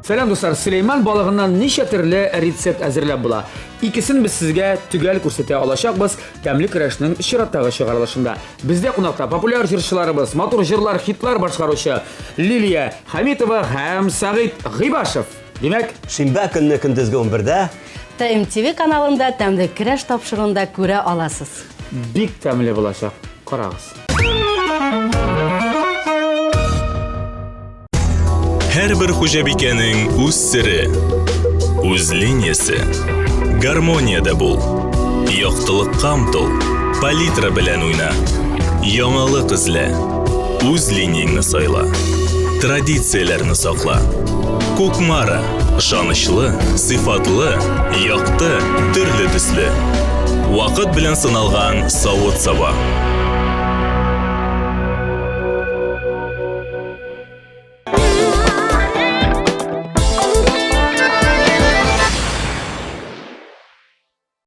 Сәлам, дуслар! Сөләйман балыгыннан ничә төрле рецепт әзерләп була? Икесен без сезгә төгәл күрсәтә алачакбыз Тәмле көрәшнең чираттагы чыгарылышында. Бездә кунакта популяр җырчыларыбыз, матур җырлар, хитлар башкаручы Лилия Хәмитова һәм Сәгыйть Гыйбашев. Димәк, Шимбә көнне көндезге 11дә ТМТВ каналында Тәмле көрәш тапшыруында күрә аласыз. Бик тәмле булачак. Карагыз. Һәрбер хуҗабикәнең үз сере, үз линиясе. Гармониядә бул. Яктылыкка омтыл. Палитра белән уйна. Яңалык эзлә. Үз линияңне сайла. Традицияләрне сакла. Кукмара. Ышанычлы, сыйфатлы, якты, төрле төсле. Вакыт белән сыналган савыт-саба.